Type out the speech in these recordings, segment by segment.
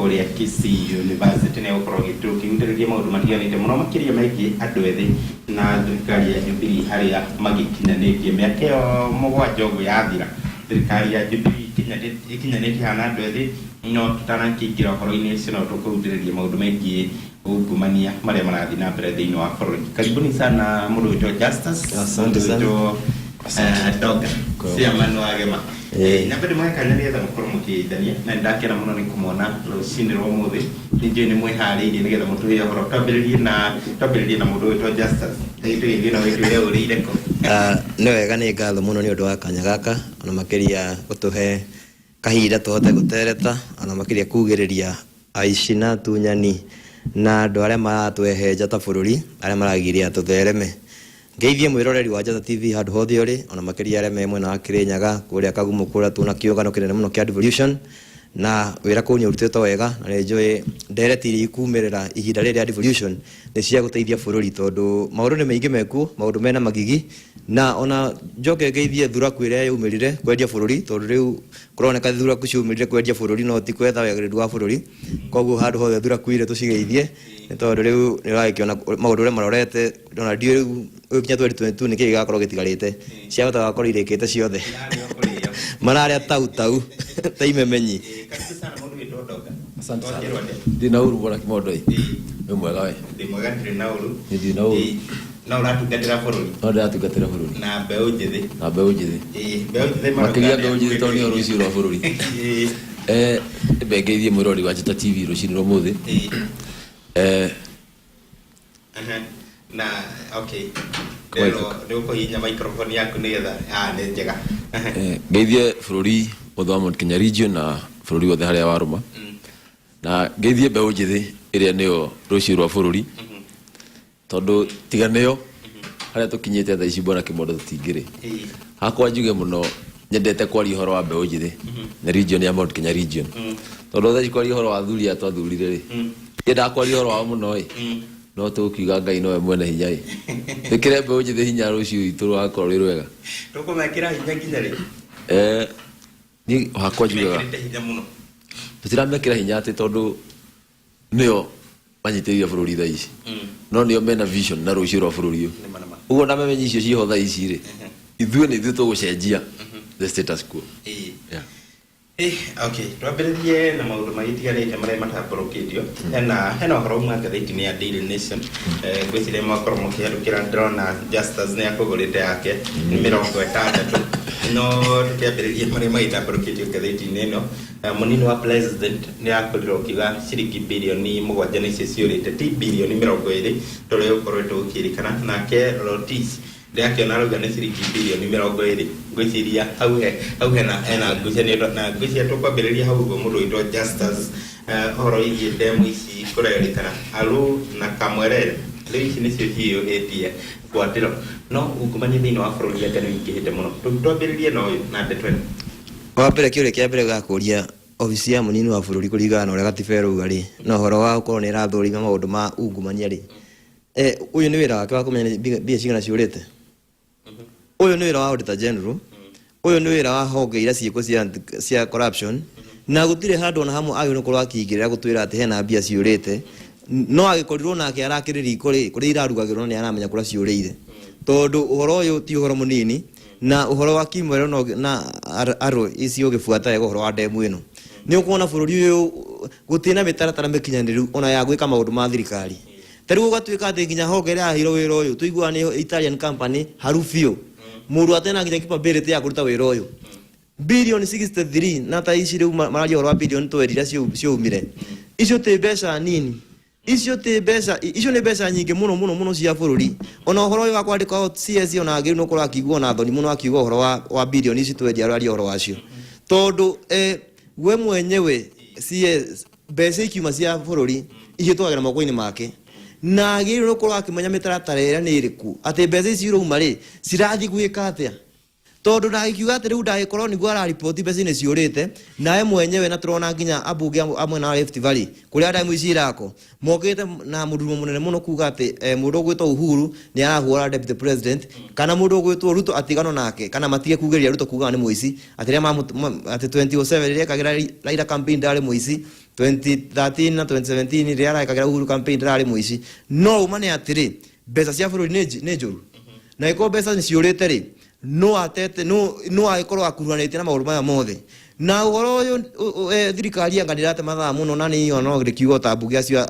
Kũrĩa Kisii University nĩ egũkorwo agĩtũkĩhutĩrĩria maũndũ matiganĩte mũno makĩria megiĩ andũ ethĩ na thirikari ya Jubilee harĩa magĩkinyanĩtie mĩaka ĩyo 7 ũguo yathira. Thirikari ya Jubilee ĩkinyanĩtie haha na andũ ethĩ. No tũtanakĩingĩra ũhoro-inĩ ũcio, no tũkũhutĩrĩria maũndũ megiĩ ungumania marĩa marathiĩ na mbere thĩinĩ wa bũrũri. Karibuni sana mũndũ wĩtwo Justus. Asante mũndũ sana. wĩtwo Doga Chairman wa Gema. Nyambe ndĩmũhe kanya nĩgetha mũkorwo mũkĩgeithania, na nĩndakena mũno nĩ kũmona rũcinĩ rwa ũmũthĩ. Nĩ njũĩ nĩ mwĩharĩirie nĩgetha mũtũhe ũhoro. Twambĩrĩrie na mũndũ wĩtwo Justus. Tũgeithie na wĩtwĩre ũrĩire kũ. Nĩ wega, nĩ ngatho mũno nĩ ũndũ wa kanya gaka, ona makĩria gũtũhe kahinda tũhote gũtereta, ona makĩria kugĩrĩria aici na atunyani na andũ arĩa maratwehenja ta bũrũri, arĩa maragiria tũthereme. Ngeithie mwĩroreri wa Njata TV handũ hothe ũrĩ, ona makĩria arĩa me mwena wa Kĩrĩnyaga kũrĩa Kagumo, kũrĩa tuona kĩũngano kĩnene mũno kĩa Devolution, na wĩra kũu nĩ ũrutĩtwo wega, na nĩ njũĩ ndereti iria ikumĩrĩra ihinda rĩrĩ rĩa devolution nĩ cia gũteithia bũrũri, tondũ maũndũ nĩ maingĩ mekuo, maũndũ mena magigi. Na ona njoke ngeithie thuraku ĩrĩa yaumĩrire kwendia bũrũri, tondũ rĩu kũroneka thuraku ciaumĩrire kwendia bũrũri no ti kwetha wagĩrĩru wa bũrũri. Koguo handũ hothe thuraku irĩ tũcigeithie, nĩ tondũ rĩu nĩ ũragĩkĩona maũndũ ũrĩa marorete, ona ndiũĩ rĩu gũkinya 2022 nĩkĩ gĩgakorwo gĩtigarĩte. Ciahota gũkorwo irĩkĩte ciothe, mararĩa tau tau ta imemenyi. Karibu sana mũndũ wĩtwo Doga. Asante sana. Twakĩrwo atĩa? Ndĩ na ũru, bwana Kimondo. Wĩ mwega we? Ndĩ mwega, ndirĩ na ũru. Nĩ ndirĩ na ũru. No ũratungatĩra bũrũri. No ndĩratungatĩra bũrũri. Na mbeũ njĩthĩ. Na mbeũ njĩthĩ. Ĩĩ, mbeũ njĩthĩ marauga makĩria nĩ mbeũ njĩthĩ, tondũ nĩyo rũciũ rwa bũrũri. Mbe ngeithie mwĩrori wa Njata TV rũcinĩ rwa ũmũthĩ. Na okay. Kawaida. Rĩu nĩ ũkũhihinya microphone yaku nĩgetha nĩ njega. Ngeithie bũrũri wothe wa Mount Kenya region na bũrũri wothe harĩa warũma, na ngeithie mbeũ njĩthĩ ĩrĩa nĩyo rũciũ rwa bũrũri, tondũ tiga nĩyo harĩa tũkinyĩte thaa ici, bwana Kimondo, tũtingĩrĩ. Hakwa njuge mũno nyendete kwaria ũhoro wa mbeũ njĩthĩ na region ya Mount Kenya region, tondũ thaa ici kwaria ũhoro wa athuri aya twathurire rĩ, ndiendaga kwaria ũhoro wao mũno ĩ, no tũkiuga Ngai nowe mwene hinya ĩ, ĩkĩre mbeũ njĩthĩ hinya, rũciũ rwitũ rũgakorwo rwĩ rwega. Tũkũmekĩra hinya nginya rĩ? Niĩ hakwa njugaga Mekĩrĩte hinya mũno. Tũtiramekĩra hinya atĩ tondũ nĩo manyitĩrĩire bũrũri thaa ici, no nĩo mena vision na rũciũ rwa bũrũri ũyũ. Nĩma, nĩma. Ũguo na memenyi icio ciĩho thaa ici rĩ, ithuĩ nĩ ithuĩ tũgũcenjia the status quo. Yeah. Okay, twambĩrĩrie na maũndũ magĩtiganĩte marĩa matambũrũkĩtio. Hena ũhoro uma ngathĩti-inĩ ya Daily Nation. Ngwĩciria mwakorwo mũkĩhetũkĩra, ndĩrona Justus nĩ akũgũrĩte yake nĩ 60. No tũkĩambĩrĩrie marĩa magĩtambũrũkĩtio ngathĩti-inĩ ĩno, mũnini wa president nĩ akorirwo akiuga ciringi birioni 7 nĩcio ciũrĩte, ti birioni 20 tũrĩa ũkoretwo ũkĩrĩkana. Nake Rotich ndĩrakĩona arauga nĩ ciringi birioni 20. Ngwĩciria hau hena ngucanio, na ngwĩciria tũkwambĩrĩria hau ũguo. Mũndũ wĩtwo Justus, ũhoro wĩgiĩ ndemu ici kũrerĩkana Aru na Kamwerere rĩu ici nĩcio ciyũhĩtie ngwatĩro, no ungumania thĩinĩ wa bũrũri anga nĩ wĩingĩhĩte mũno. Twambĩrĩrie na ũyũ na ndeto ĩno. Wa mbere, kĩũria kĩa mbere gakũria obici ya mũnini wa bũrũri, kũringana na ũrĩa gatiba ĩrauga rĩ, na ũhoro wa gũkorwo nĩ ĩrathũrima maũndũ ma ungumania rĩ, ũyũ nĩ wĩra wake wa kũmenya nĩ mbia cigana ciũrĩte? Ũyũ nĩ wĩra wa Auditor General, ũyũ nĩ wĩra wa honge iria ciĩkuo cia corruption, na gũtirĩ handũ ona hamwe agĩrĩirwo gũkorwo akĩingĩrĩra gũtwĩra atĩ hena mbia ciũrĩte. No agĩkorirwo nake arakĩrĩ riko rĩ, kũrĩa irarugagĩrwo, nĩ aramenya kũrĩa ciũrĩire, tondũ ũhoro ũyũ ti ũhoro mũnini. Na ũhoro wa Kimwero no na aro ici, ũgĩbuata wega ũhoro wa ndemu ĩno, nĩ ũkuona bũrũri ũyũ gũtirĩ na mĩtaratara mĩkinyanĩru ona ya gwĩka maũndũ ma thirikari. Ta rĩu ũgatuĩka atĩ nginya honge ĩrĩa yaheirwo wĩra ũyũ, tũiguaga nĩ Italian company haru biũ, mũndũ atena nginya capability ya kũruta wĩra ũyũ, birioni 63, na ta ici rĩu mararia ũhoro wa birioni 20 iria ciaumire. Icio ti mbeca nini, icio ti mbeca, icio nĩ mbeca nyingĩ mũno mũno mũno cia bũrũri. Ona ũhoro ũyũ wa kwandĩka CS, ona agĩrĩirwo nĩ gũkorwo akiigua ona thoni mũno akiuga ũhoro wa birioni ici 20 araria ũhoro wacio, tondũ we mwenyewe CS, mbeca ikiuma cia bũrũri ihĩtũkagĩra moko-inĩ make, na agĩrĩirwo nĩ gũkorwo akĩmenya mĩtaratara ĩrĩa nĩ ĩrĩkũ, atĩ mbeca ici irauma rĩ, cirathiĩ gwĩka atĩa, tondũ ndagĩkiuga atĩ rĩu ndagĩkorwo nĩguo arariboti mbeca nĩ ciũrĩte nawe mwenyewe. Na tũrona nginya ambunge a mwena wa Rift Valley, kũrĩa ndemu ici irakwo, mokĩte na mũrurumo mũnene mũno kuga atĩ mũndũ ũgwĩtwo Uhuru nĩ arahũra deputy president, kana mũndũ ũgwĩtwo Ruto atiganwo nake, kana matige kugĩrĩria Ruto kuga nĩ mũici, atĩ rĩrĩa atĩ 2007 rĩrĩa ekagĩra Raila campaign ndarĩ mũici. 2013 na 2017 rĩrĩa arekagĩra Uhuru campaign ndararĩ mũici. No ũma nĩ atĩrĩ, mbeca cia bũrũri nĩ njũru, na ĩkorwo mbeca nĩ ciũrĩte rĩ, no atete no agĩkorwo akuruhanĩtie na maũndũ maya mothe na ũhoro ũyũ. Thirikari anga nĩrate mathaa mũno, na nĩ no ndĩkiuga ta mbunge acio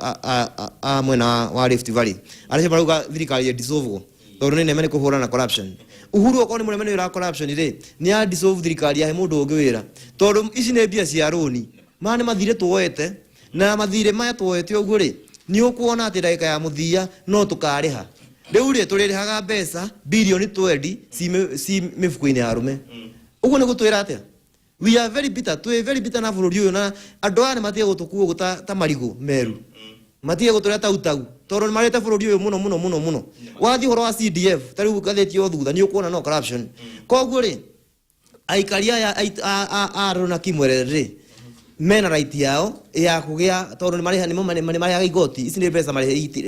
a mwena wa Rift Valley arĩa marauga thirikari ĩ dissolve tondũ nĩ neme nĩ kũhũrana na corruption. Uhuru okorwo nĩ mũreme nĩ wĩra wa corruption rĩ, nĩ a dissolve thirikari, ahe mũndũ ũngĩ wĩra, tondũ ici nĩ mbia cia rũni. Maya nĩ mathirĩ tuoete, na mathirĩ maya tuoete ũguo rĩ, nĩ ũkuona atĩ ndagĩka ya mũthia no tũkarĩha. Rĩu rĩ, tũrĩrĩhaga mbeca bilioni 20 ci mĩbuko-inĩ ya arũme. Ũguo nĩ gũtwĩra atĩa? We are very bitter, twĩ very bitter na bũrũri ũyũ, na andũ aya nĩ matige gũtũkua ũguo ta marigũ meru, matige gũtũrĩa ta utagu, tondũ nĩ marĩte bũrũri ũyũ mũno mũno mũno mũno. Wathiĩ ũhoro wa CDF ta rĩu ngathĩti yo thutha, nĩ ũkuona no corruption. Koguo rĩ, aikari aya a Rũrũ na Kimwerere rĩ, mena right yao ya kũgĩa, tondũ nĩ marĩha nĩ marĩhaga igoti. Ici nĩ mbeca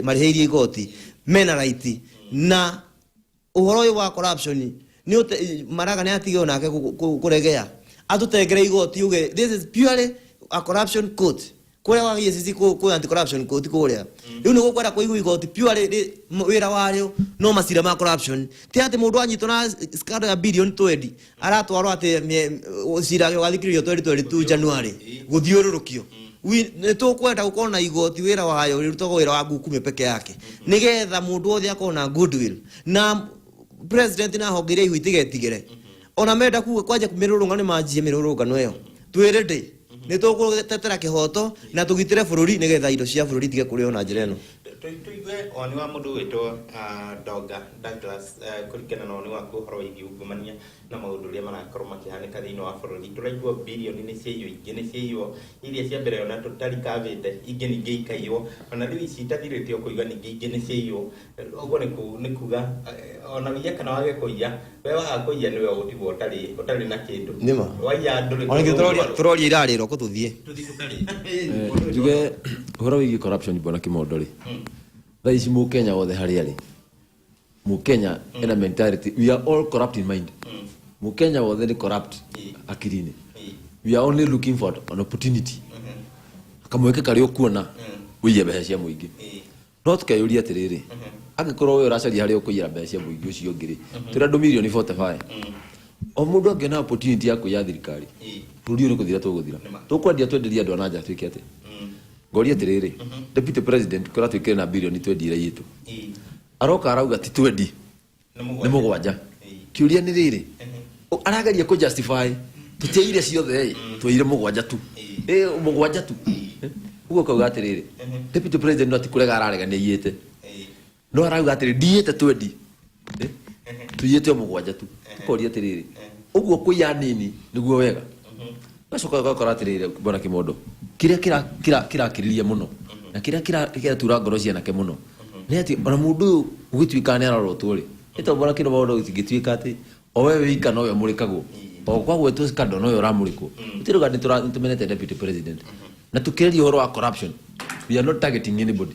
marĩhĩirie igoti, mena right. Na ũhoro ũyũ wa corruption nĩ Maraga nĩ atige onake kũregea, atũtengere igoti uge this is purely a corruption court. Kũrĩa gwa EACC, kũ anti corruption court kũrĩa rĩu nĩ gũkwenda kũigwo igoti purely wĩra warĩo no macira ma corruption. Ti atĩ mũndũ anyitwo na scandal ya billion 20 aratwarwo atĩ cira ũgathikĩrĩrio 2022 January gũthiũrũrũkio. Nĩ tũkwenda gũkorwo na igoti wĩra wayo rĩrutagwo wĩra wa ngukumio peke yake, nĩgetha mũndũ wothe akorwo na goodwill. Na president na honge iria ihu itigetigĩre, ona menda kuga kwanja mĩrũrũngano, nĩ manjie mĩrũrũngano ĩyo. Twĩ ready, nĩ tũgũtetera kĩhoto na tũgitĩre bũrũri, nĩgetha indo cia bũrũri itige kũrĩo na njĩra ĩno. Tuigue woni wa mũndũ wĩtwo Donga Douglas, kũringana na woni waku ũhoro wĩgiĩ ungumania na maũndũ ũrĩa marakorwo makĩhanĩka thĩinĩ wa bũrũri. Tũraigua bilioni nĩ ciaiywo, ingĩ nĩ ciaiywo iria cia mbere ona tũtarikavĩte, ingĩ ningĩ ikaiywo, ona rĩu ici itathirĩte ũkũigua ningĩ ingĩ nĩ ciaiywo. Ũguo nĩ kuga ona wĩiye kana wage kũiya, we waga kũiya nĩwe ũgũtigwo ũtarĩ na kĩndũ. Nĩma. Waiya ndũrĩ. Ona ithuĩ tũroria irarĩrwo kũ tũthiĩ. Tũthiĩ tũkarĩe. Njuge ũhoro wĩgiĩ corruption, bwana Kimondo rĩ, thaa ici mũkenya wothe harĩa arĩ, mũkenya ena mentality, we are all corrupt in mind. Mũkenya wothe nĩ corrupt akiri-inĩ. We are only looking for an opportunity, kamweke karĩa ũkuona ũiye mbeca cia mũingĩ. No tũkeyũria atĩrĩrĩ, angĩkorwo we ũracaria harĩa ũkũiyĩra mbeca cia mũingĩ ũcio ũngĩ rĩ, twĩra andũ mirioni 45, o mũndũ angĩona opportunity ya kũiya thirikari, bũrũri ũyũ nĩ kũthira tũgũthira. Tũkwendia, twenderie andũ a na nja, twĩke atĩa? Ngoria atĩrĩrĩ, deputy president kũratuĩkire na bilioni 20 iraiyĩtwo, aroka arauga ti 20, nĩ mũgwanja. Kĩũria nĩ rĩrĩ, arageria kũ justify tũtiaire ciothe ĩ, twaire mũgwanja tu. Ĩ, mũgwanja tu. Ũguo ũkauga atĩrĩrĩ, deputy president no ti kũrega ararega nĩ aiyĩte, no arauga atĩrĩ ndiyĩte 20, tũiyĩte o mũgwanja tu. Tũkoria atĩrĩrĩ, ũguo kũiya nini nĩguo wega? Gacoka ũgakora atĩrĩrĩ, bwana Kimondo, kĩrĩa kĩrakĩrĩria mũno na kĩrĩa kĩratura ngoro cianake mũno nĩ atĩ ona mũndũ ũyũ gũgĩtuĩka nĩ arorotwo rĩ, nĩ tondũ bwana Kimondo, gũtingĩtuĩka atĩ o we wika nowe ũmũrĩkagwo, o kwagwetwo scandal nowe ũramũrĩkwo. Gũtirĩ nĩ tũmenete deputy president na tũkĩrĩria ũhoro wa corruption, we are not targeting anybody.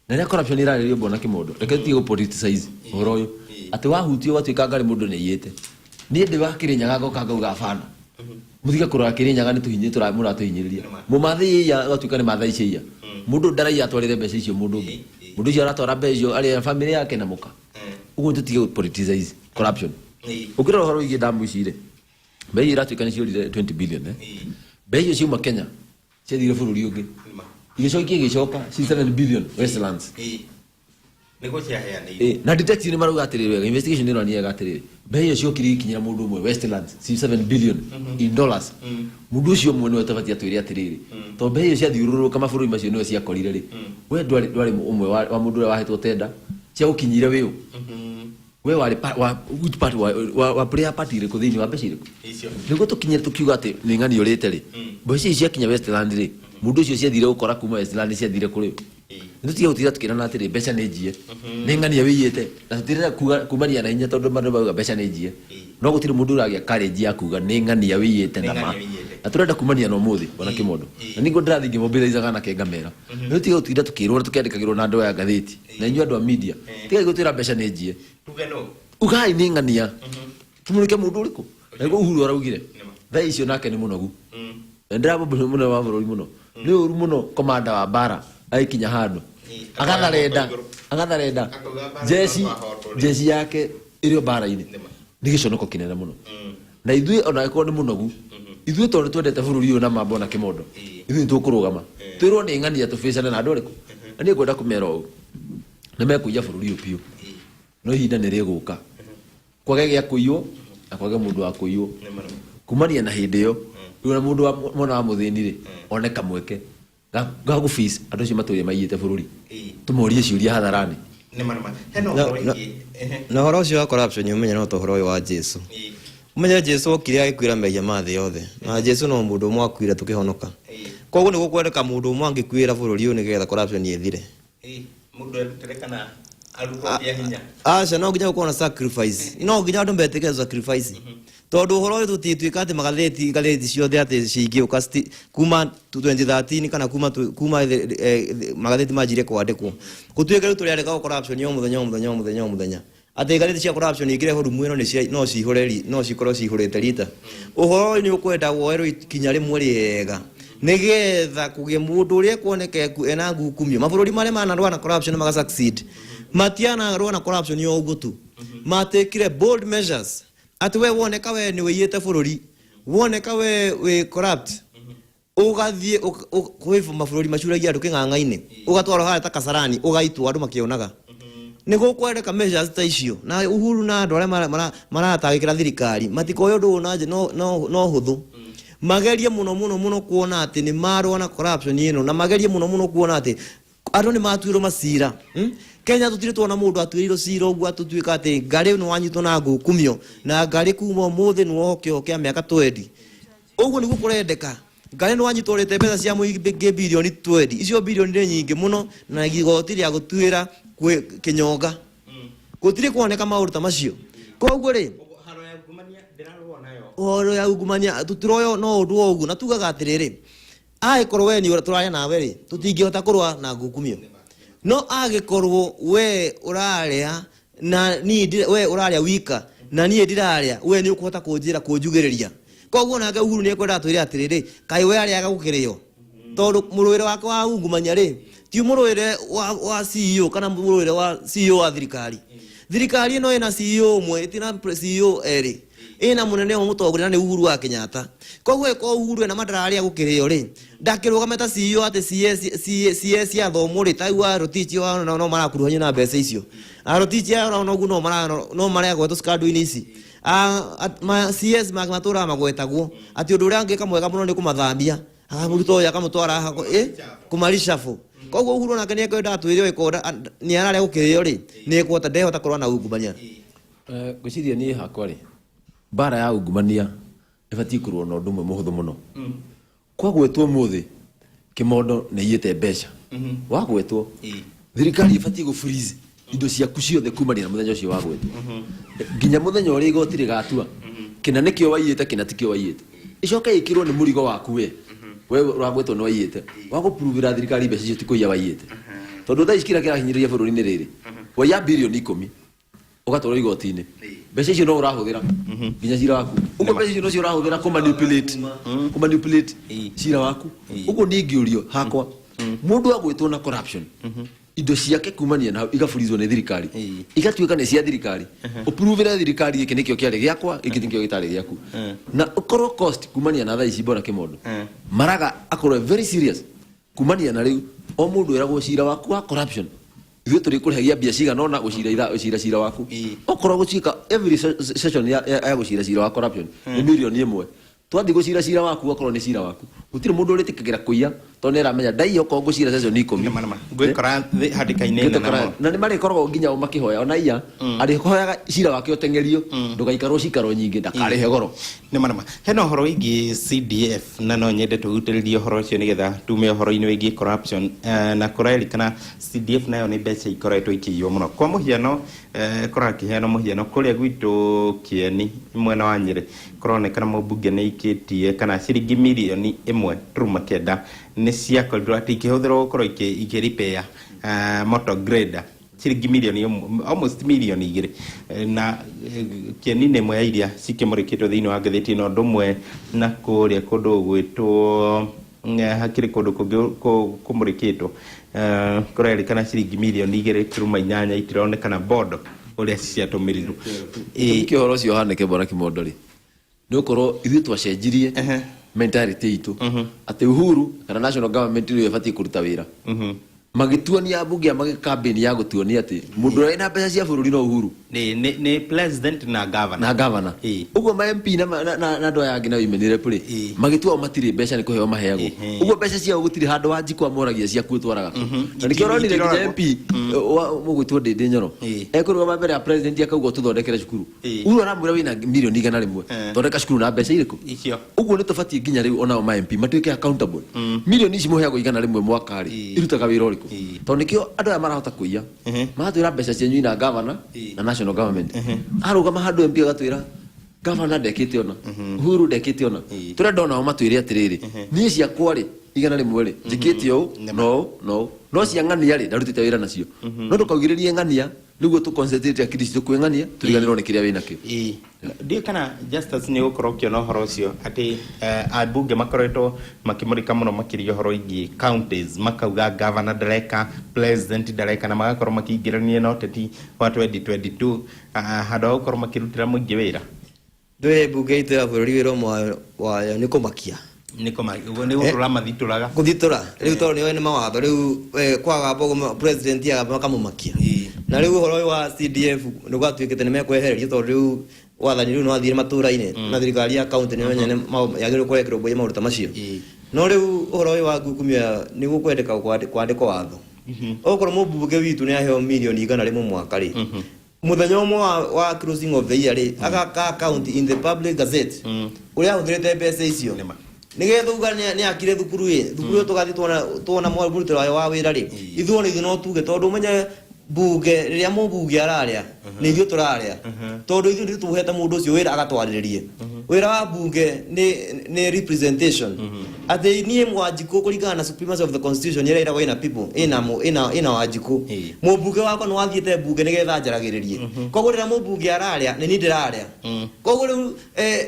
Na rĩrĩa corruption ĩrarĩrio, bwana Kimondo, reke tũtige gũ politicize ũhoro ũyũ atĩ wahutio ũgatuĩka ngarĩ mũndũ nĩ aiyĩte. Niĩ ndĩ wa Kĩrĩnyaga, ngoka ngauga bana mũtige kũrora Kĩrĩnyaga nĩ tũhinyĩ mũratũhinyĩrĩria. Mũmathai ĩiya ũgatuĩka nĩ mathai ciaiya. Mũndũ ndaraiya atwarĩre mbeca icio mũndũ ũngĩ, mũndũ ũcio aratwara mbeca icio arĩa family yake na mũka. Ũguo tũtige gũ politicize corruption. Ũngĩrora ũhoro wĩgiĩ damu ici rĩ, mbeca icio iratuĩka nĩ ciorire 20 billion, eh? Mbeca icio ciauma Kenya ciathire bũrũri ũngĩ, igĩcoka igĩcoka ci 7 billion Westlands. Nĩguo ciaheanĩirwo. Na detective nĩ marauga atĩrĩrĩ wega, investigation nĩ ĩronania wega atĩrĩrĩ, mbeca icio ciokire ikinyĩra mũndũ ũmwe Westlands ci 7 billion in dollars. Mũndũ ũcio ũmwe nĩwe tũbatiĩ atwĩre atĩrĩrĩ, tondũ mbeca icio ciathiũrũrũka mabũrũri macio nĩwe ciakorire rĩ, we ndwarĩ ũmwe wa mũndũ ũrĩa wahetwo tenda cia gũkinyire wĩũ, we warĩ wa which part wa player part ĩrĩkũ thĩinĩ wa mbeca irĩkũ icio nĩguo tũkinye tũkiuga atĩ nĩ ng'ani ũrĩte rĩ, mbeca ici ciakinya Westland rĩ, mũndũ ũcio ciathire gũkora kuma Westland ciathire kũrĩ nĩ tũtige gũtinda tũkĩrana atĩrĩ mbeca nĩ njie, nĩ ng'ania wĩiyĩte, na tũtirenda kumania na hinya, tondũ andũ mauga mbeca nĩ njie, no gũtirĩ mũndũ ũragĩa courage ya kuga nĩ ng'ania wĩiyĩte na Nĩ ma ng'ania wĩiyĩte. Na tũrenda kumania na ũmũthĩ, bwana Kimondo, na nĩguo ndĩrathiĩ ngĩmobilizaga anake ngamera nĩ tũtige gũtinda tũkĩrwo na tũkĩandĩkagĩrwo na andũ aya ngathĩti na inyuĩ andũ a media, tigai gũtwĩra mbeca nĩ njie. Tuge no. Ugai nĩ ng'ania, tumũrĩke mũndũ ũrĩkũ. Na nĩguo Uhuru araugire thaa icio nake nĩ mũnogu, na ndĩramũmbũra mũnene wa bũrũri mũno. Nĩ ũru mũno komanda wa mbara agĩkinya handũ agatharenda Igũrũ. Agatharenda. Akauga mbara Jeci no twahotwo rĩ. Jeci yake ĩrĩ o mbara-inĩ. Nĩma. Nĩ gĩconoko kĩnene mũno na ithuĩ ona angĩkorwo nĩ mũnogu, ithuĩ tondũ nĩ twendete bũrũri ũyũ na mambo na kĩmondo, ithuĩ nĩ tũkũrũgama twĩrwo nĩ ng'ania tũbĩcane na andũ arĩkũ. Na niĩ ngwenda kũmera ũũ, nĩ mekũiya bũrũri ũyũ biũ, no ihinda nĩ rĩgũka kwage gĩa kũiywo na kwage mũndũ wa kũiywo. Nĩma nĩma. Kumania na hĩndĩ ĩyo rĩu ona mũndũ wa mwana wa mũthĩni rĩ one kamweke ga gũ face andũ acio matũire maiyĩte bũrũri, tũmorie ciũria hadharani. Nĩma nĩma, hena ũhoro wĩgiĩ Na ũhoro ũcio wa corruption, ũmenye no ta ũhoro ũyũ wa Jesu. Ũmenye Jesu okire agĩkuĩra mehia ma thĩ yothe, na Jesu no mũndũ ũmwe akuire tũkĩhonoka. Koguo nĩ gũkwendeka mũndũ ũmwe angĩkuĩra bũrũri ũyũ nĩgetha corruption ĩthire. Mũndũ erutĩre kana arutwo kĩa hinya? Aca, no nginya gũkorwo na sacrifice, no nginya andũ metĩkĩre sacrifice, tondũ ũhoro ũyũ tũtingĩtuĩka atĩ magathĩti ngathĩti ciothe atĩ cingĩũka kuma 2013 kana kuma magathĩti manjire kwandĩkwo, gũtuĩke rĩu tũrĩandĩka corruption o mũthenya o mũthenya o mũthenya o mũthenya, atĩ ngathĩti cia corruption ingĩreho rumu ĩno no cihũre no cikorwo cihũrĩte rita. Ũhoro ũyũ nĩ ũkwenda woerwo ikinya rĩmwe rĩega nĩgetha kũgĩe mũndũ ũrĩa ekuoneka ena ngukumio. Mabũrũri marĩa manarũa na corruption maga succeed matianarũa na corruption o ũguo tu, matekire bold measures atĩ we woneka we nĩ wĩiyĩte bũrũri, woneka we wĩ corrupt, ũgathiĩ kwĩ mabũrũri macuragia andũ kĩng'ang'a-inĩ, ũgatwarwo harĩa ta Kasarani, ũgaitwo andũ makĩonaga. Nĩ gũkwendeka measures ta icio, na Uhuru na andũ arĩa maratangĩkĩra thirikari matikoe ũndũ ũyũ na no hũthũ. Magerie mũno mũno mũno kuona atĩ nĩ marũa na corruption ĩno, na magerie mũno mũno kuona atĩ andũ nĩ matuĩrwo macira. Kenya tũtirĩ tuona mũndũ atuĩrĩirwo cira ũguo atũtuĩka atĩ ngarĩ nĩ wanyitwo na ngukumio na ngarĩ kuma ũmũthĩ nĩ woho kĩoho kĩa mĩaka 20. Ũguo nĩguo kũrendeka. Ngarĩ nĩ wanyitwo ũrĩte mbeca cia mũingĩ birioni 20, icio birioni nĩ nyingĩ mũno, na igoti rĩa gũtuĩra kwĩ kĩnyonga. Gũtirĩ kuoneka maũndũ ta macio. Koguo rĩ, Ũguo haro ya ungumania ndĩrarũa nayo. Ũhoro ya ungumania tũtiroyo no ũndũ o ũguo, na tugaga atĩrĩrĩ, angĩkorwo we nĩ tũraria nawe rĩ, tũtingĩhota kũrũa na ngukumio, no angĩkorwo we ũrarĩa na niĩ we ũrarĩa wika na niĩ ndirarĩa, we nĩ ũkũhota kũnjĩra kũnjugĩrĩria. Koguo nake Uhuru nĩ ekwenda atwĩre atĩrĩrĩ, kaĩ we arĩaga gũkĩrĩo, tondũ mũrũĩre wake wa ungumania rĩ ti mũrũĩre wa CEO kana mũrũĩre wa CEO wa thirikari. Thirikari ĩno ĩna CEO ũmwe, ĩtina CEO erĩ, ĩna mũnene ũmwe mũtongoria, na nĩ Uhuru wa Kenyatta. Koguo ĩkorwo Uhuru ena madararĩa gũkĩrĩo rĩ, ndakĩrũgame ta CEO atĩ CS CS athomwo rĩ, ta rĩu Arotich no marakuruhanio na mbeca icio. Arotich aya ona ũguo no maragwetwo scandal-inĩ ici. Ma CS make matũraga magwetagwo atĩ ũndũ ũrĩa angĩka mwega mũno nĩ kũmathamia, akamũruta ũyũ akamũtwara haha kũmarishabu. Koguo Uhuru onake nĩ ekwenda atwĩre ũyũ nĩ ararĩa gũkĩrĩo rĩ, nĩ ekũhota ndehota kũrũa na ungumania. Ngwĩciria niĩ hakwa rĩ, mbara ya ungumania ĩbatiĩ kũrũo na ũndũ ũmwe mũhũthũ mũno. Kwagwetwo ũmũthĩ Kĩmondo nĩ aiyĩte mbeca, wagwetwo, thirikari ĩbatiĩ gũ freeze indo ciaku ciothe kumania na mũthenya ũcio wagwetwo nginya mũthenya ũrĩa igoti rĩgatua kĩna nĩkĩo waiyĩte, kĩna tikĩo waiyĩte. Ĩcoke ĩkĩrwo nĩ mũrigo waku we ũragwetwo nĩ waiyĩte wa gũpuruvĩra thirikari mbeca icio ti kũiya waiyĩte, tondũ thaa ici kĩrĩa kĩrahinyĩrĩria bũrũri nĩ rĩrĩ: waiya birioni 10, ũgatwarwo igoti-inĩ, mbeca icio no ũrahũthĩra nginya cira waku. Ũguo mbeca icio nocio ũrahũthĩra kũmanipulate cira waku. Ũguo niĩ ingĩũrio hakwa, mũndũ agwĩtwo na corruption, indo ciake kumania na hau igaburizwo nĩ thirikari, igatuĩka nĩ cia thirikari, ũpuruvĩre thirikari gĩkĩ nĩkĩo kĩarĩ gĩakwa, gĩkĩ nĩkĩo gĩtarĩ gĩaku, na ũkorwo cost kumania na thaa ici mbona Kĩmondo maraga akorwo very serious. Kumania na rĩu o mũndũ eragwo cira waku wa corruption, ithuĩ tũrĩ kũrĩhagia mbia cigana ũna gũcira gũcira cira waku. Okorwo gũcika every session ya gũcira cira wa corruption nĩ mirioni 1, twathiĩ gũcira cira waku, okorwo nĩ cira waku, gũtirĩ mũndũ ũrĩtĩkagĩra kũiya, tondũ nĩ aramenya ndaiya okorwo ngũcira session 10. Nĩma nĩma, ngwĩkora hatĩka-inĩ nene mũno. Na nĩ marĩkoragwo nginya o makĩhoya ona iya arĩhoyaga cira wake ũteng'erio, ndũgaikarwo cikaro nyingĩ, ndakarĩhe goro. Nĩma nĩma, hena ũhoro wĩgiĩ CDF na no nyende tũhutĩrĩrie ũhoro ũcio nĩgetha tume ũhoro-inĩ wĩgiĩ corruption. Na kũrerikana CDF nayo nĩ mbeca ikoretwo ikĩiywo mũno. Kwa mũhiano, kũrakĩheanwo mũhiano kũrĩa gwitũ Kĩeni mwena wa Nyĩrĩ, kũronekana mũmbunge nĩ aikĩtie kana ciringi mirioni 1.9 nĩ ciakorirwo atĩ ikĩhũthĩrwo gũkorwo ikĩ repair motor grader, ciringi mirioni 1, almost mirioni 2. Na Kĩeni nĩ ĩmwe ya iria cikĩmũrĩkĩtwo thĩinĩ wa ngathĩti ĩno, ũndũ ũmwe na kũrĩa kũndũ gwĩtwo Hakĩrĩ kũndũ kũngĩ kũmũrĩkĩtwo. Kũrerĩkana ciringi mirioni 2.8 itironekana bondo ũrĩa ciatũmĩrirwo. Kĩ ũhoro ũcio ũhanĩke, bwana Kimondo rĩ, nĩ ũkorwo ithuĩ twacenjirie mentality itũ atĩ Uhuru kana national government nĩyo ĩbatiĩ kũruta wĩra. Magĩtuonia ambunge a campaign ya gũtuonia atĩ mũndũ ũrĩa wĩna mbeca cia bũrũri no Uhuru. Nĩ president na governor. Na governor. Ũguo ma MP na andũ aya angĩ na women rep rĩ, magĩtua o matirĩ mbeca, nĩ kũheo maheagwo. Ũguo mbeca ciao gũtirĩ handũ Wanjikũ amoragia ciaku ũtwaraga kũ. Na nĩkĩo ũronire nginya Itiroragwo. MP wa mũgwĩtwo Ndĩndĩ Nyoro ekũrũgama mbere ya president akauga ũtũthondekere cukuru. Uhuru aramwĩra wĩna mirioni 100, thondeka cukuru na mbeca irĩkũ? Icio. Ũguo nĩ tũbatiĩ nginya rĩu onao ma MP matuĩke accountable. Mirioni ici mũheagwo 100 mwaka rĩ, irutaga wĩra ũrĩkũ? Tondũ nĩkĩo andũ aya marahota kũiya. Magatwĩra mbeca cianyu ina governor na national government. Arũgama handũ MP agatwĩra governor ndekĩte ona, Uhuru ndekĩte ona. Tũrenda onao matwĩre atĩrĩrĩ, niĩ ciakwa rĩ, 100 rĩ, njĩkĩte ũũ na ũũ na ũũ, no cia ng'ania rĩ, ndarutĩte wĩra nacio. No ndũkaugĩrĩrie ng'ania nĩguo tũ concentrate akili citũ kwĩ ng'ania, tũriganĩrwo nĩ kĩrĩa wĩnakĩo. Ndiũĩ kana Justus nĩ ũgũkorwo ũkĩona ũhoro ũcio atĩ ambunge makoretwo makĩmũrĩka mũno makĩria ũhoro wĩgiĩ counties, makauga governor ndareka, president ndareka, na magakorwo makĩingĩrania na ũteti wa 2022, handũ ha gũkorwo makĩrutĩra mũingĩ wĩra. Ndũĩ mbunge itũ ya bũrũri wĩra ũmwe wayo nĩ kũmakia. Nĩ gũtũra mathitũraga. Gũthitũra rĩu tondũ nĩoĩ nĩ mawatho rĩu, kwagamba ũguo president agamba makamũmakia. Na rĩu ũhoro ũyũ wa CDF nĩ gwatuĩkĩte nĩ mekwehererio, tondũ rĩu wathani rĩu nĩ wathire matũra-inĩ na thirikari ya county nĩyo nyene yagĩrĩirwo gũkorwo ĩkĩrũmbũiya maũndũ ta macio. No rĩu ũhoro ũyũ wa ngukumio nĩ gũkwendeka kwandĩkwo watho, okorwo mũmbunge witũ nĩ aheo mirioni 100 mwaka rĩ, mũthenya ũmwe wa closing of the year rĩ, agaka account in the public gazette ũrĩa ahũthĩrĩte mbeca icio. Nĩma. Nĩgetha uga nĩ akire thukuru ĩ, thukuru ĩyo tũgathiĩ tuona mũrutĩre wayo wa wĩra rĩ, ithuĩ ona ithuĩ no tuge, tondũ ũmenye mbunge rĩrĩa mũmbunge ararĩa nĩ ithuĩ tũrarĩa, tondũ ithuĩ nĩ tũhete mũndũ ũcio wĩra agatwarĩrĩrie. Wĩra wa mbunge nĩ representation, atĩ niĩ Wanjikũ, kũringana na supremacy of the constitution ĩrĩa ĩragwo ĩna people ĩna Wanjikũ, mũmbunge wakwa nĩ wathiĩte mbunge nĩgetha njaragĩrĩrie. Koguo rĩrĩa mũmbunge ararĩa nĩ niĩ ndĩrarĩa. Koguo rĩu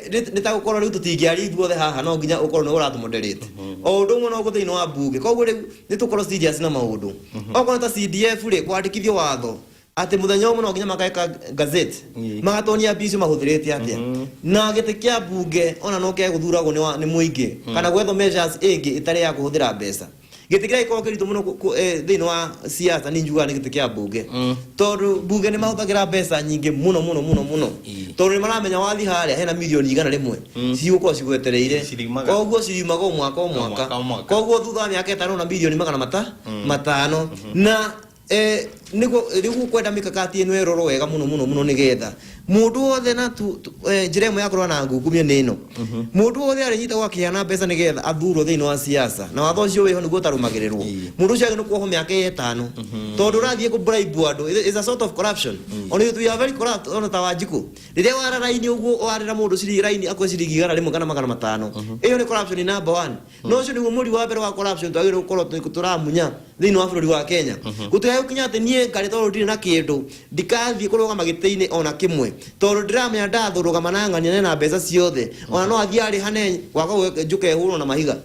nĩ ta gũkorwo rĩu tũtingĩaria ithuothe haha, no nginya ũkorwo nĩ ũratũmoderate. O ũndũ ũmwe noguo thĩinĩ wa mbunge. Koguo rĩu nĩ tũkorwo serious na maũndũ, okorwo nĩ ta CDF rĩ, kwandĩkithio watho atĩ mũthenya ũmwe no nginya makeka gazette, magatonia mbia icio mahũthĩrĩte atĩa. Na gĩtĩ kĩa mbunge ona no kegũthuragwo nĩ mũingĩ kana gwethwo measures ĩngĩ ĩtarĩ ya kũhũthĩra mbeca. Gĩtĩ kĩrĩa gĩkoragwo kĩritũ mũno thĩinĩ wa siasa nĩ njugaga nĩ gĩtĩ kĩa mbunge, tondũ mbunge nĩ mahũthagĩra mbeca nyingĩ mũno mũno mũno mũno, tondũ nĩ maramenya wathiĩ harĩa hena mirioni 100 cigũkorwo cigwetereire. Ciriumaga. Koguo ciriumaga o mwaka o mwaka. Mwaka o mwaka. Koguo thutha wa mĩaka 5 na mirioni 500 na nĩguo rĩu gũkwenda mikakati ĩno ĩrorwo wega mũno mũno mũno, nĩgetha mũndũ wothe na njĩra ĩmwe ya kũrũa na ngukumio nĩ ĩno, mũndũ wothe arĩnyitagwo akĩheana mbeca nĩgetha athurwo thĩinĩ wa siasa, na watho ũcio wĩho nĩguo ũtarũmagĩrĩrwo, mũndũ ũcio agĩrĩirwo kuohwo mĩaka 5, tondũ ũrathiĩ kũ bribe andũ is a sort of corruption. Ona ithuĩ we are very corrupt. Ona ta Wanjikũ, rĩrĩa wara raini ũguo warĩra mũndũ ciringi raini akwe ciringi 100 kana 500, ĩyo nĩ corruption number one. No ũcio nĩguo mũri wa mbere wa corruption twagĩrĩirwo gũkorwo tũramunya thĩinĩ wa bũrũri wa Kenya. Gũtigae gũkinya atĩ niĩ ngarĩ, tondũ ndirĩ na kĩndũ, ndikathiĩ kũrũgama gĩtĩ-inĩ ona kĩmwe, tondũ ndĩramenya ndathũrũgama na ng'ania na mbeca ciothe, ona no athiĩ arĩhane gwakwa njũke hũrwo na mahiga.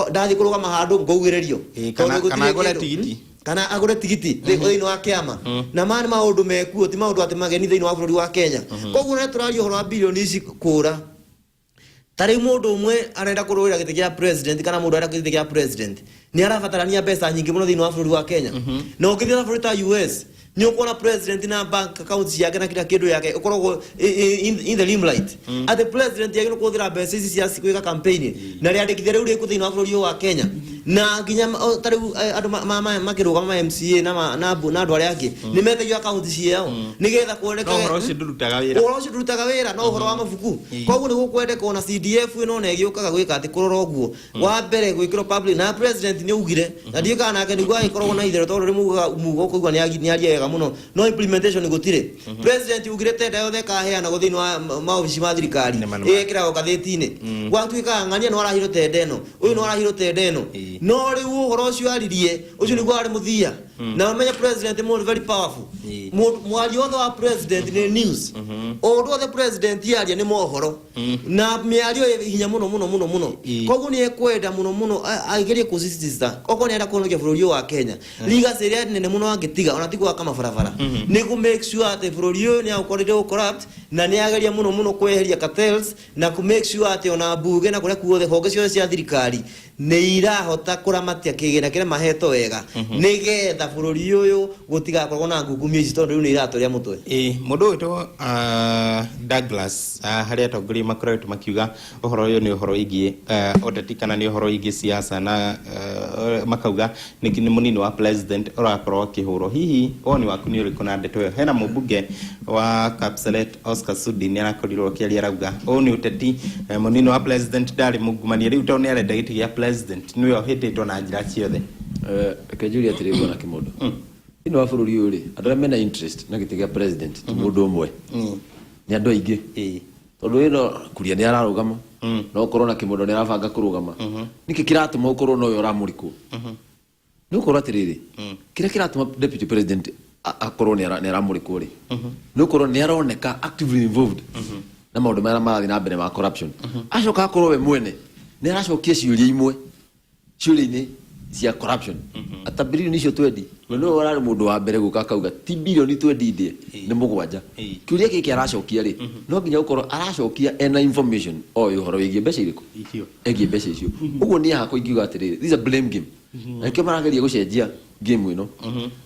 Ndathiĩ kũrũgama handũ ngaugĩrĩrio. Tondũ Kana gũtirĩ agũre kĩndũ. tigiti. Kana agũre tigiti thĩinĩ wa kĩama. Na maya nĩ maũndũ mekuo, ti maũndũ atĩ mageni thĩinĩ wa bũrũri wa Kenya. Koguo rĩrĩa tũraria ũhoro wa bilioni ici kũra, ta rĩu mũndũ ũmwe arenda kũrũĩra gĩtĩ kĩa president kana mũndũ arenda gĩtĩ kĩa president nĩ arabatarania mbeca nyingĩ mũno thĩinĩ wa bũrũri wa Kenya. Na ũngĩthiĩ na bũrũri ta US, nĩ ũkuona president na bank account ciake na kila kĩndũ yake ũkoragwo in the limelight, atĩ president agĩrĩirwo kũhũthĩra mbeca ici cia gwĩka campaign na rĩandĩkithia rĩu rĩkũ thĩinĩ wa bũrũri ũyũ wa Kenya. Na nginya ta rĩu andũ makĩrũgama ma MCA na andũ arĩa angĩ nĩ metagio account ciao nĩgetha kuoneke. No ũhoro ũcio ndũrutaga wĩra. Ũhoro ũcio ndũrutaga wĩra, no ũhoro wa mabuku. Koguo nĩ gũkwendeka ona CDF ĩno ona ĩgĩũkaga gwĩka atĩ kũrora ũguo wa mbere gwĩkĩrwo public. Na president nĩ augire, na ndiũĩ kana nake nĩguo agĩkoragwo na itherũ, tondũ rĩmwe ugaga mugo ũkaigua nĩ aria wega mũno, no implementation gũtirĩ. President augire tenda yothe ĩkaheanagwo thĩinĩ wa maobici ma thirikari, Nĩma, nĩma. ĩgekĩragwo ngathĩti-inĩ. Gwatuĩkaga ng'ania no arahirwo tenda ĩno, ũyũ no arahirwo tenda ĩno. No rĩu ũhoro ũcio aririe ũcio nĩguo warĩ mũthia. Na ũmenye president nĩ mũndũ very powerful. Mũndũ mwario wothe wa president nĩ news, o ũndũ wothe president yaria nĩ mohoro na mĩario ĩ hinya mũno mũno mũno mũno. Koguo nĩ ekwenda mũno mũno agerie kũsisitiza okorwo nĩ arenda kũhonokia bũrũri ũyũ wa Kenya, legacy ĩrĩa nene mũno angĩtiga ona ti gwaka mabarabara, nĩ kũ make sure atĩ bũrũri ũyũ nĩ agũkorire corrupt na nĩ ageria mũno mũno kweheria cartels na kũ make sure atĩ ona mbunge na kũrĩa kuothe honge ciothe cia thirikari nĩ irahota kũramatia kĩgĩna kĩrĩa mahetwo wega, nĩgetha bũrũri ũyũ gũtigakorwo na ngungumio ici, tondũ rĩu nĩ iratũrĩa mũtwe. Ĩ mũndũ ũgwĩtwo Douglas, harĩa atongoria makoretwo makiuga ũhoro ũyũ nĩ ũhoro wĩgiĩ ũteti kana nĩ ũhoro wĩgiĩ siasa, na makauga nĩ mũnini wa president ũrakorwo akĩhũrwo. Hihi woni waku nĩ ũrĩkũ na ndeto ĩyo? Hena mũmbunge wa Kapseret Oscar Sudi nĩ arakorirwo akĩaria, arauga ũũ nĩ ũteti, mũnini wa president ndarĩ mungumania, rĩu tondũ nĩ arenda gĩtĩ gĩa president nĩwe ũhĩtĩtwo na njĩra ciothe. Reke njurie atĩrĩ, bwana Kĩmondo, thĩinĩ wa bũrũri ũyũ rĩ, andũ arĩa mena interest na gĩtĩ gĩa president ti mũndũ ũmwe, nĩ andũ aingĩ, tondũ ĩno Kuria nĩ ararũgama, no ũkorwo na Kĩmondo nĩ arabanga kũrũgama. Nĩkĩ kĩratũma ũkorwo nowe ũramũrikwo? Nĩ ũkorwo atĩrĩrĩ, kĩrĩa kĩratũma deputy president akorwo nĩ aramũrĩkwo rĩ, nĩ ũkorwo nĩ aroneka actively involved na maũndũ marĩa marathiĩ na mbere ma corruption. Acoka akorwo we mwene nĩ aracokia ciũria imwe ciũria-inĩ cia corruption, ata bilioni icio twendi, we nĩwe ũrarĩ mũndũ wa mbere gũka akauga ti bilioni twendi ndĩe nĩ 7. Kĩũria gĩkĩ aracokia rĩ, no nginya gũkorwo aracokia ena information oĩ ũhoro wĩgiĩ mbeca irĩkũ. Icio. Egiĩ mbeca icio. Ũguo niĩ hakwa ingiuga atĩrĩrĩ, this is a blame game, na nĩkĩo marageria gũcenjia game ĩno,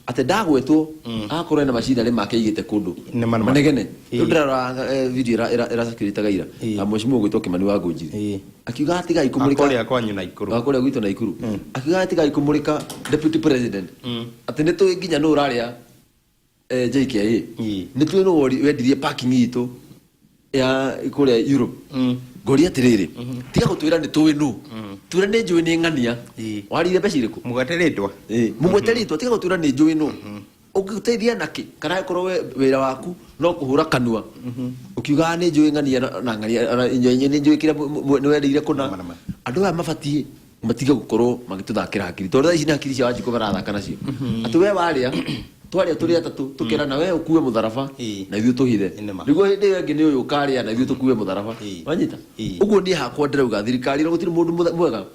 atĩ ndagwetwo agakorwo ena macinarĩ make aigĩte kũndũ. Nĩ ma. Manegene. Rĩu ndĩrarora video ĩracirculate ira ya mheshimiwa ũgwĩtwo Kimani wa Ngũnjiri, akiuga tigai kũmũrĩka. Kũrĩa kwanyu Naikuru. Wa kũrĩa gwitũ Naikuru, akiuga tigai kũmũrĩka deputy president, atĩ nĩ tũĩ nginya nũ ũrarĩa JKIA, nĩ tũĩ nũ wendirie parking itũ ya kũrĩa Europe. Ngoria atĩrĩrĩ, tiga gũtwĩra nĩ tũĩ nũ, twĩra nĩ njũĩ nĩ ng'ania warire mbeca irĩkũ. Mũgwete rĩtwa. Mũgwete rĩtwa, tiga gũtwĩra nĩ njũĩ nũ. Ũngĩteithia nakĩ? Kana angĩkorwo we wĩra waku no kũhũra kanua ũkiugaga nĩ njũĩ ng'ania na ng'ania na inyuĩ nĩ njũĩ kĩrĩa nĩ wendeire kũna. Nĩma. Andũ aya mabatiĩ matige gũkorwo magĩtũthakĩra hakiri, tondũ thaa ici nĩ hakiri cia Wanjikũ marathaka nacio, atĩ we warĩa twarĩa tũrĩ atatũ tũkerana we ũkue mũtharaba na ithuĩ tũhithe. Nĩma. Nĩguo hĩndĩ ĩyo ĩngĩ nĩ ũyũ ũkarĩa na ithuĩ tũkue mũtharaba. Wanyita? Ũguo niĩ hakwa ndĩrauga thirikari ĩno gũtirĩ mũndũ mwega.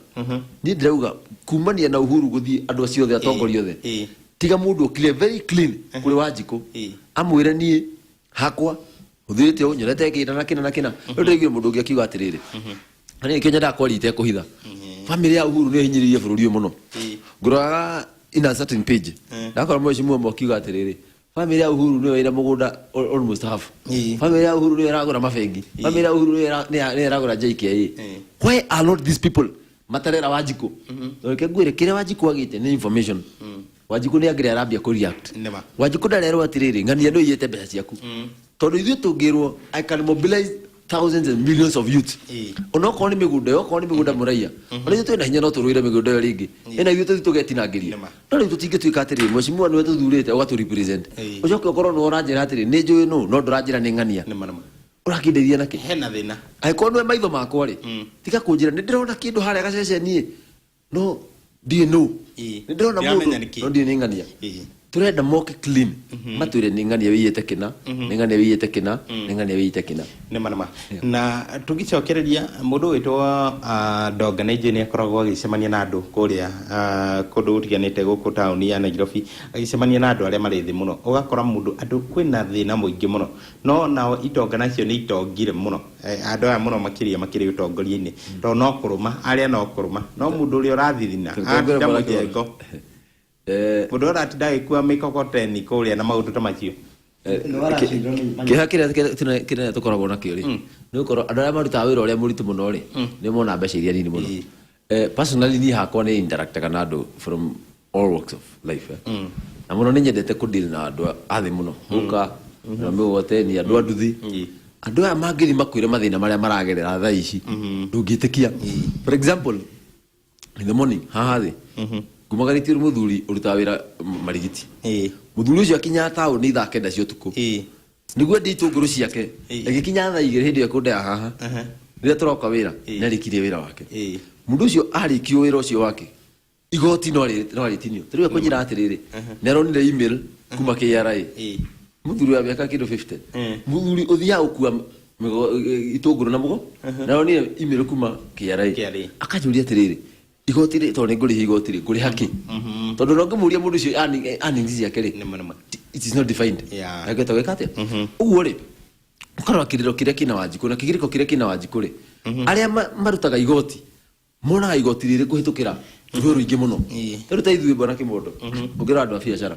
Niĩ ndĩrauga kumania na Uhuru gũthiĩ, andũ acio othe, atongoria othe, tiga mũndũ okire very clean kũrĩ Wanjikũ amwĩre niĩ hakwa hũthĩrĩte ũũ, nyonete kĩna na kĩna na kĩna. Rĩu ndĩraiguire mũndũ ũngĩ akiuga atĩrĩrĩ, na nĩkĩo nyendaga kwaria itekũhitha, famĩlĩ ya Uhuru nĩyo hinyĩrĩirie bũrũri ũyũ mũno. Ngũroraga in a certain page, ndakora mheshimiwa ũmwe akiuga atĩrĩrĩ, famĩlĩ ya Uhuru nĩyo ĩna mũgũnda almost half, famĩlĩ ya Uhuru nĩyo ĩragũra mabengi, famĩlĩ ya Uhuru nĩyo ĩragũra JKIA. Why are not these people matarera Wanjikũ? Reke ngwĩre, kĩrĩa Wanjikũ agĩte nĩ information. Wanjikũ nĩ angĩrĩa arambia kũ react. Nĩma. Wanjikũ ndarerwo atĩrĩrĩ, ng'ania nĩ ũiyĩte mbeca ciaku, tondũ ithuĩ tũngĩrwo I can mobilize thousands and millions of youth, onokorwo nĩ mĩgũnda ĩyo, okorwo nĩ mĩgũnda mũraiya, ona ithuĩ twĩna hinya no tũrũĩre mĩgũnda ĩyo rĩngĩ ĩna ithuĩ tũthiĩ tũgetinangĩria. No rĩu tũtingĩtuĩka atĩrĩrĩ, mheshimiwa nĩwe tũthurĩte ũgatũ represent, ũcoke ũkorwo nĩwe ũranjĩra atĩrĩ nĩ njũĩ nũ, no ndũranjĩra nĩ ng'ania. Nĩma. Ũrakĩndeithia nakĩ? Hena thĩna. Angĩkorwo nĩwe maitho makwa rĩ, tiga kũnjĩra nĩ ndĩrona kĩndũ harĩa gaceceni no ndiĩ nũ. Nĩ ndĩrona Ndiramenya mũndũ nĩkĩ. no ndiĩ nĩ ng'ania. Tũrenda moke clean matwĩre nĩ ng'ania wĩiyĩte kĩna, nĩ ng'ania wĩiyĩte kĩna, nĩ ng'ania wĩiyĩte kĩna. Nĩma. Na tũgĩcokereria, mũndũ wĩtwo Ndonga nĩ nĩ akoragwo agĩcemania na andũ kũrĩa kũndũ gũtiganĩte gũkũ taũni ya Nairobi, agĩcemania na andũ arĩa marĩ thĩ mũno. Ũgakora mũndũ andũ kwĩna thĩna mũingĩ mũno, no nao itonga nacio nĩ itongire mũno. Andũ aya mũno makĩria makĩrĩ ũtongoria-inĩ, tondũ no kũrũma arĩa no kũrũma, no mũndũ ũrĩa ũrathithina Reke ngwĩre atinda bwana. mũjengo, mũndũ ũrĩa ũratinda agĩkua mĩkokoteni kũrĩa na maũndũ ta macio. Kĩeha kĩrĩa kĩnene tũkoragwo nakĩo rĩ, nĩ gũkorwo andũ arĩa marutaga wĩra ũrĩa mũritũ mũno rĩ, nĩ mona mbeca iria nini mũno. Personally niĩ hakwa nĩ interactaga na andũ from all walks of life, eh. Na mũno nĩ nyendete kũ-deal na andũ a thĩ mũno, gũka andũ a mĩgogoteni, andũ a nduthi. Andũ aya mangĩthiĩ makwĩre mathĩna marĩa maragerera thaa ici, ndũngĩtĩkia. For example, in the morning haha thĩ ngumagarĩtie mũthuri ũrutaga wĩra Marigiti. Mũthuri ũcio akinyaga taũni thaa 9 cia ũtukũ nĩguo endie itũngũrũ ciake. Agĩkinya thaa 2 hĩndĩ ĩyo kũndaya haha rĩrĩa tũroka wĩra, nĩ arĩkirie wĩra wake. Mũndũ ũcio arĩkio wĩra ũcio wake. Igoti no rĩtinio. Ta rĩu ekũnjĩra atĩrĩrĩ, nĩ aronire email kuma KRA. Mũthuri wa mĩaka kĩndũ 50. Mũthuri ũthiaga gũkua itũngũrũ na mũgo. Na aronire email kuma KRA. KRA. Akanjũria atĩrĩrĩ, igoti rĩ, tondũ nĩ ngũrĩha igoti rĩ, ngũrĩha kĩ? Tondũ no ngĩmũria mũndũ ũcio earnings ciake rĩ, Nĩma, nĩma. it is not defined. Angĩhota gwĩka atĩa? Ũguo rĩ, ũkarora kĩrĩro kĩrĩa kĩna Wanjikũ na kĩgirĩko kĩrĩa kĩna Wanjikũ rĩ, arĩa marutaga igoti monaga igoti rĩrĩ kũhĩtũkĩra rũĩ rũingĩ mũno. Rĩu ta ithuĩ bwana Kĩmondo, ũngĩrora andũ a biacara,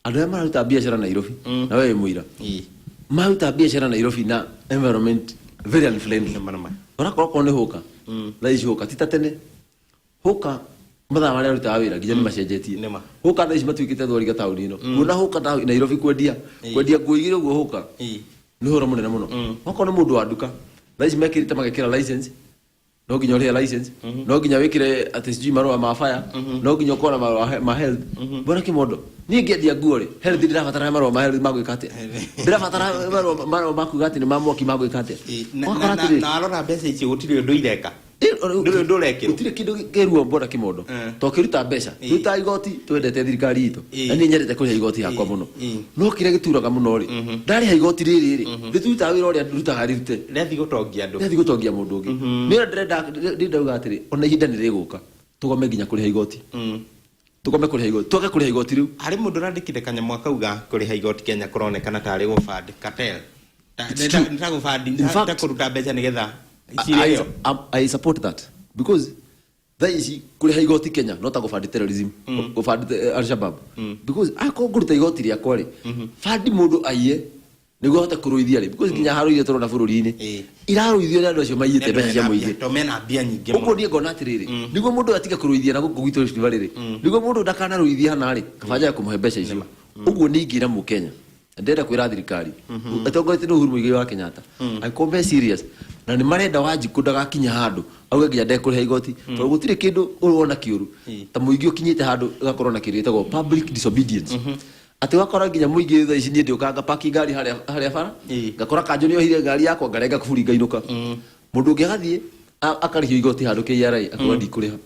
andũ arĩa mararuta biacara Nairobi, na we wĩ mũira, maruta biacara Nairobi na environment very unfriendly. Nĩma, nĩma. Ũrakorwo okorwo nĩ hũka, thaa ici hũka ti ta tene. Hũka mathaa marĩa arutaga wĩra nginya nĩ macenjetie. Nĩma. Hũka thaa ici matuĩkĩte thwariga taũni ĩno. Kuona hũka Nairobi kwendia, kwendia nguo igĩrĩ ũguo hũka, nĩ ũhoro mũnene mũno. Okorwo nĩ mũndũ wa nduka, thaa ici mekĩrĩte magekĩra license, no nginya ũrĩhe license, no nginya wĩkĩre atĩ sijui marũa ma fire, no nginya ũkorwo na marũa ma health. Bwana Kĩmondo, niĩ ngĩendia nguo rĩ, health ndĩrabatara marũa ma health ma gwĩka atĩa? Ndĩrabatara marũa ma kuga atĩ nĩ ma mwaki ma gwĩka atĩa? Ũgakora atĩrĩrĩ, Na warora mbeca icio gũtirĩ ũndũ ireka. Ndũrĩ ũndũ ũrekĩrwo. Gũtirĩ kĩndũ kĩruo bwana Kĩmondo. To kĩruta mbeca, tũrutaga igoti, twendete thirikari itũ. Na niĩ nyendete kũrĩha igoti yakwa mũno. No kĩrĩa gĩturaga mũno rĩ, ndarĩha igoti rĩrĩ rĩ, rĩtirutaga wĩra ũrĩa ndutaga rĩrute. Rĩathiĩ gũtongia andũ. Rĩathiĩ gũtongia mũndũ ũngĩ. Nĩ ũrĩa ndĩrenda atĩrĩ, ona ihinda nĩ rĩgũka, tũgome nginya kũrĩha igoti. Tũgome kũrĩha igoti, twage kũrĩha igoti rĩu. Harĩ mũndũ ũrandĩkire kanyamũ akauga kũrĩha igoti Kenya kũronekana tarĩ gũband cartel. It's true. Nĩ ta gũband, In fact, ta kũruta mbeca nĩgetha cirĩo. I support that because thaa ici kũrĩha igoti Kenya no ta gũbandi terrorism, gũbandi Al-Shabaab. Because akorwo ngũruta igoti rĩakwa rĩ, bandi mũndũ aiye nĩguo ahote kũrũithia rĩ, because nginya haro iria tũrona bũrũri-inĩ irarũithio nĩ andũ acio maiyĩte mbeca cia mũingĩ. Tondũ mena mbia nyingĩ Ũguo mũno. niĩ ngona atĩrĩrĩ, nĩguo mũndũ ũyũ atige kũrũithia na gũkũ gwitũ Rift Valley rĩ, nĩguo mũndũ ndakanarũithie hana rĩ, kaba njage kũmũhe mbeca icio. Ũguo niĩ ingĩra Mũkenya, ndĩrenda kwĩra thirikari ĩtongoretie nĩ Uhuru Muigai wa Kenyatta, angĩkorwo me serious na nĩ marenda Wanjikũ ndagakinya handũ auge nginya ndekũrĩha igoti, tondũ gũtirĩ kĩndũ ũrona kĩũru ta mũingĩ ũkinyĩte handũ ũgakorwo na kĩndũ gĩtagwo public disobedience. Atĩ ũgakora nginya mũingĩ thaa ici niĩ ndĩũkaga ngapaki ngari harĩa bara, ngakora kanjũ nĩohire ngari yakwa, ngarenga kuburi ngainũka. Mũndũ ũngĩ agathiĩ akarĩhio igoti handũ KRA, akauga ndikũrĩha.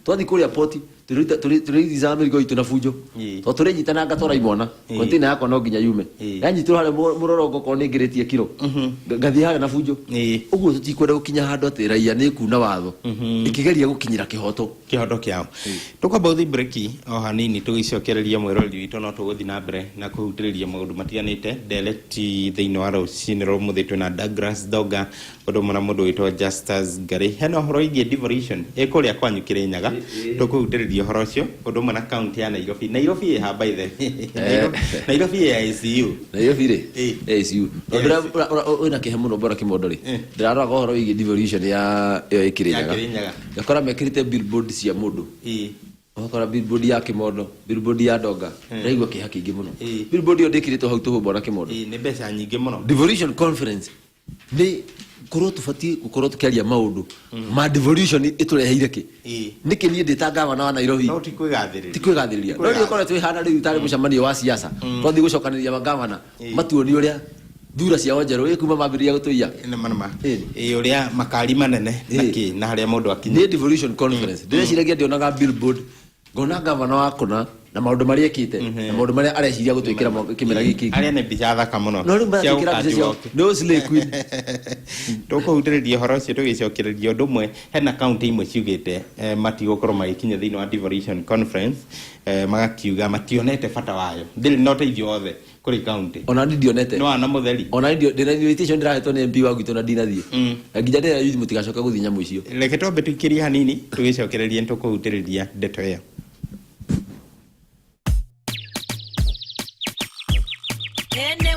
Twathiĩ kũrĩa poti, tũrĩrithaga mĩrigo itũ na bunjo. Tondũ tũrĩnyitana ngatwara imwana, container yakwa no nginya yume. Yanyitĩrwo harĩa mũrorongo okorwo nĩ ngĩrĩtie kiro, ngathiĩ harĩa na bunjo. Ũguo tũtikwenda gũkinya handũ atĩ raia nĩ ĩkuna watho, ĩkĩgeria gũkinyĩra kĩhoto. Kĩhoto kĩao. Tũkwamba gũthiĩ break o hanini tũgĩcokereria mwĩroreri witũ, no tũgũthiĩ na mbere na kũhutĩrĩria maũndũ matiganĩte ndereti thĩinĩ wa rũcinĩ rwa ũmũthĩ. Twĩna Douglas Donga ũndũ ũmwe na mũndũ wĩtwo Justus Ngari. Hena ũhoro wĩgiĩ devolution ĩ kũrĩa kwanyu Kĩrĩnyaga, tũkũhutĩrĩria ũhoro ũcio ũndũ ũmwe na kaunti ya Nairobi. Nairobi ĩ ha by the way? Nairobi ĩ ICU. Nairobi rĩ, ICU. No wĩna kĩeha mũno bwana Kĩmondo rĩ, ndĩraroraga ũhoro wĩgiĩ devolution ya ĩyo ĩ Kĩrĩnyaga. Ya Kĩrĩnyaga. Ngakora mekĩrĩte billboard cia mũndũ. Ũgakora billboard ya Kĩmondo, billboard ya Ndonga. Ndĩraigua kĩeha kĩingĩ mũno. Billboard ĩyo ndĩkĩrĩtwo hau tũhũ bwana Kĩmondo. Nĩ mbeca nyingĩ mũno. Devolution conference nĩ korwo tũbatiĩ gũkorwo tũkĩaria maũndũ ma devolution ĩtũreheire kĩ. Nĩkĩ niĩ ndĩ ta gavana wa Nairobi? No ti kwĩgathĩrĩria. Ti kwĩgathĩrĩria. No rĩu ũkoretwo ĩhana rĩu tarĩ mũcemanio wa siasa. Twathiĩ gũcokanĩrĩria magavana matuonie ũrĩa thura ciao njerũ ĩ kuma mambĩrĩria gũtũiya. Nĩma, nĩma. Ũrĩa makari manene na kĩ na harĩa mũndũ akinya. Nĩ devolution conference. Ndĩreciragia ndionaga billboard, ngona gavana wa kũna na maũndũ marĩa ekĩte na maũndũ marĩa areciria gũtwĩkĩra kĩmera gĩkĩ. Arĩa nĩ mbica thaka mũno. No rĩu maratwĩkĩra mbica ciao. No slay queen. Tũkũhutĩrĩria ũhoro ũcio tũgĩcokereria ũndũ ũmwe. Hena kaunti imwe ciugĩte matigũkorwo magĩkinya thĩinĩ wa devolution conference, magakiuga mationete bata wayo, ndĩrĩ na ũteithio wothe kũrĩ kaunti. Ona niĩ ndionete. Nĩ wana mũtheri. Ona niĩ ndĩna invitation ndĩrahetwo nĩ MP wa gwitũ na ndinathiĩ. Na nginya ndĩra youth mũtigacoke gũthiĩ nyamũ icio. Reke twambe tũikĩrie hanini tũgĩcokereria nĩtũkũhutĩrĩria ndeto ĩyo. Ene